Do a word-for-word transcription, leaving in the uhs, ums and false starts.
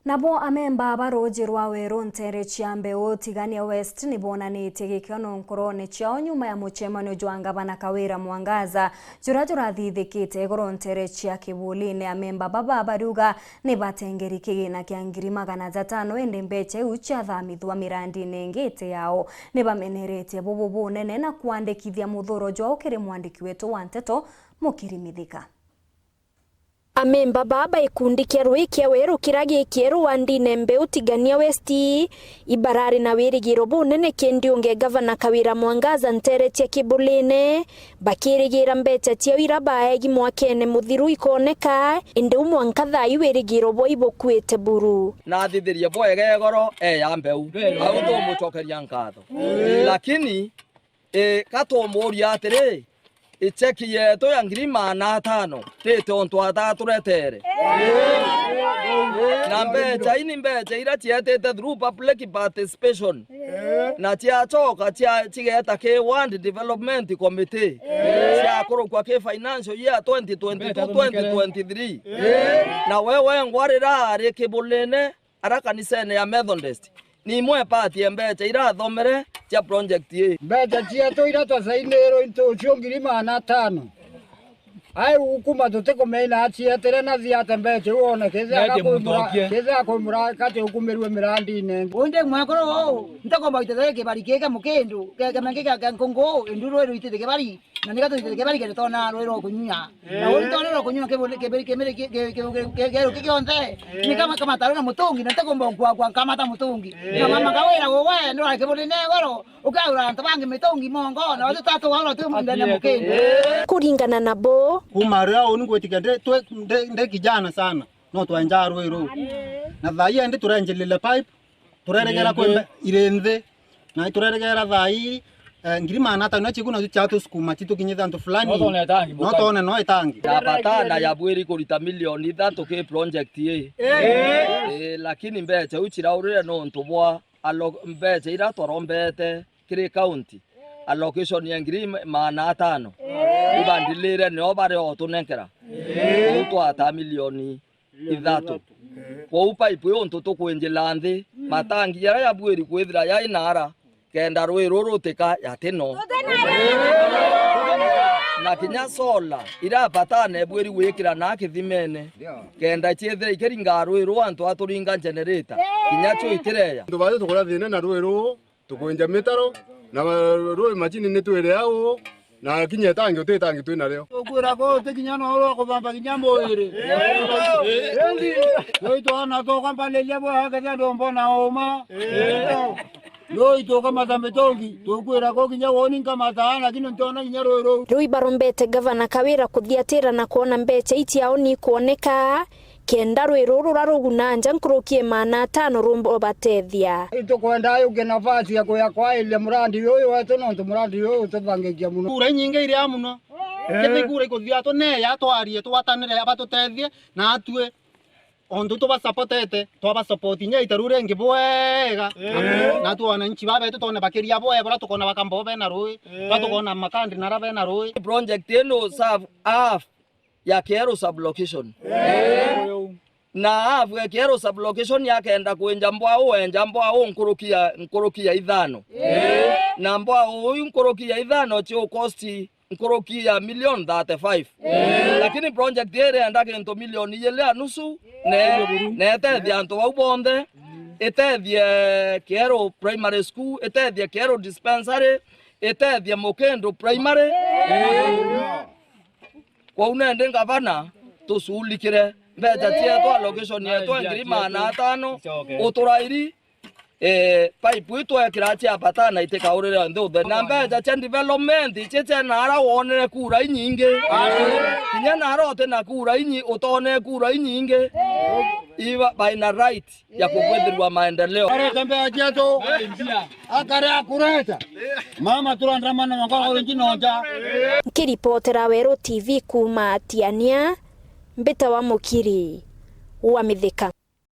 Nabo amemba ba ruuji rwa Weru nteere cia Mbeu Tigania West ni boonanitie gikeno nkorone ciao nyuma ya mucemanio jwa ngavana Kawira Mwangaza juria jurathithikite igoro nteere cia Kibulini. Amemba baba bariuga ni batengeri kigina kia ngiri magana jatano, indi mbecha iu ciathamithua mirandine ingi iti yao. Ni bameneretie bubu bunene na kwandikithia muthuro jwao kiri mwandiki wetu wa nteto, Mukiri Mithika. Amemba baa ba gikundi kia Rui kia Weru kiria gi kieru wandine Mbeu Tigania West, ibarari na wirigiro bunene kindi unge Gavana Kawira Mwangaza nteere cia Kibulini, bakirigira mbecha ciao iria baegi mwakene muthiru ikoneka, indi u mwanka thaa ii wirigiro bwao ibukuite buru. Nathithirie bwega igoro e ya Mbeu, au tumucokeria nkatho. Lakini, i, ka tumuuria atiri, i cheki yetu ya ngiri maana atano rite untu ataturetere? Na mbecha ii ni mbecha iria cietite through public participation, na ciacoka cia, cigeta ki Ward Development Committee, ciakurukua ki financial year twenty twenty-two twenty twenty-three. Na we wengwa riria ari Kibulini, ara kanisene ya Methodist, ni imwe part ya mbecha irathomere cia project ii. Mbecha cietu iria twasainirwe into cio ngiri maana atano. Ai, ukuma tutikumenya acietire na thiate mbecha iu one, kethira akwimura kati ukumirue mirandine ingi. Undi mwekuru uu, ntikumba gwitithia kibari kii kia mukindu, kia, kia, kia, kia nkungu, induru iru itithia kibari. Na nika twitite kibari kende twona rui rwa kunyua. Na uu twona rwa kunyua kiburi, kiburi, kiburi, ki-, ki-, ki-, ki-, ki-, kieru ki kionthe. Nika kamata rui na mutungi, na ntikumba gukua, gukua nkamata mutungi. Na mama Kawira, we, ndwara kiburi ne igoro, ukaura antu bangi mitungi mongo, na watu tatu wao tu ndene mukindu. Kuringana nabo. Kuma riria uu ningwitikia ndi, twi, ndi, ndi kijana sana, no twenjaa rui ruu. Na thaa ii endi turenjilile pipe, tureregera kwi mbe-, iri nthi. Na tureregera thaa ii, eh, ngiri maana atano na ciku nacio ciatusukuma citukinyithe antu fulani. No twone itangi, no twone no itangi. Ya batana ya bwiri kurita milioni ithatu ki project ii. Ii, lakini mbecha iu ciraurire nontu bwa allo-, mbecha iria twarombete kiri county, allocation ya ngiri maana atano. Ibandilire nio bari otunenkera. Uu twata milioni ithatu. Kwou pipe iu untu tukwinjila nthi, matangi jaria jabwiri kwithira jai naara, kenda rui ruru rutika jatino. Na kinya solar irabatana ibwiri gwikira na kithimene, kenda ciithira ikiringa rui ruu antu aturinga generator, kinya cio itireja. Antu bathi tukuria thina na rui ruu. Tukwinja mitaro, na rui macini ni twire au, na kinya itangi uti itangi twi nario. Tukwira ko uti kinya no ro kubamba kinya mwiri. Rui twana tuka mbaliria bwa kethia ndombo na uma. Rui tukamata mitungi, tukwira ko kinya woni nkamata, lakini ntiona kinya rui ruu. Riu ibarombete Gavana Kawira kuthiatira na kwona mbecha iciao ni kuoneka. Kenda rui ruru ruria ruguna nja nkuruki e maana atano rumba ubatethia. Itukwenda yuke nafasi ya kuya kwairia murandi uyu wetu, nontu murandi uyu ututhangikia muno. Kura inyingi iria muno. Kithi kura ikuthia tu neya twarie twatanire abatutethie na atue. Ontu tubasapotete, twabasapoti nya itaru ringi bwega. Na tu wananchi babetu twone bakiria bwega, bura tukona bakamba bena rui, bura tukona makandi nara bena rui. Project ino serve half ya Kieru sub-location. Na half ya Kieru sub-location yakenda kwenja mbwau, enja mbwau nkuruki ya, nkuruki ya ithano. Na mbwau uyu nkuruki ya ithano ciu cost nkuruki ya million thirty-five. Lakini project ii irienda kintu milioni ijiri na nusu, ne, na itethia antu bau bonthe, itethie Kieru Primary School, itethie Kieru Dispensary, itethie Mukindu Primary. Kwou nendi ngavana, tuculikire mbecha cietu, allocation yetu ya ngiri maana atano, uturairi, eh, pipe itwekira cia bata na itikaurire nthi utheri. Na mbecha cia development, ici cia nara wonere kura inyingi. Kinya nara uti na kura inyi-, utonere kura inyingi. Iba, by na right ya kukwithirwa maendeleo. Arete mbeca cietu, akare akureta. Mama turandamana na ngoro nji nonja. Nkiripotera Weru T V kuuma Tiania, mbita wa Mukiri wa Mithika.